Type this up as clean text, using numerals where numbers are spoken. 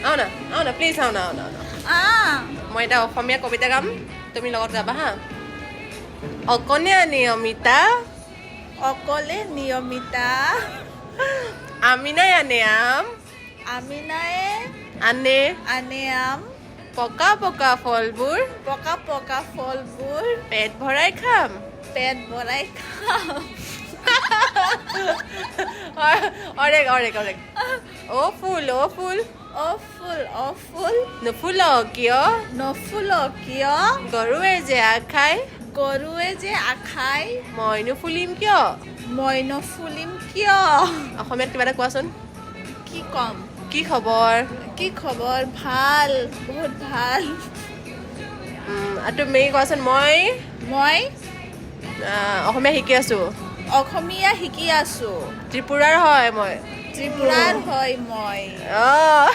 আহ না, আহ না, প্লিজ, আহ না, আহ না, আহ না। আহ। মই এটা অসমীয়া কবিতা গাম, তুমি লগত গাবা হা। অকণে আনে অমিতা। অকলে নিয়মিতা। আমিনাই আনে আম। আমিনায়ে আনে। আনে আম। পকা পকা ফলবোৰ। পকা পকা ফলবোৰ। পেট ভৰাই খাম। পেট ভৰাই খাম। অৰেক, অৰেক, অৰেক। অ' ফুল, অ' ফুল। অ ফুল, অ ফুল। নুফুল কিয়? নুফুল কিয়? গৰুৱে যে আগ খায়। গৰুৱে যে আখাই। মইনো ফুলিম কিয়? মই নুফুলিম কিয়? অসমীয়াত কিবা এটা কোৱাচোন। কি ক'ম? কি খবৰ? কি খবৰ? ভাল, বহুত ভাল। আৰু তুমি কোৱাচোন, মই মই অসমীয়া শিকি আছো। অসমীয়া শিকি আছো। ত্ৰিপুৰাৰ হয় মই। ত্ৰিপুৰাৰ হয় মই। অঁ।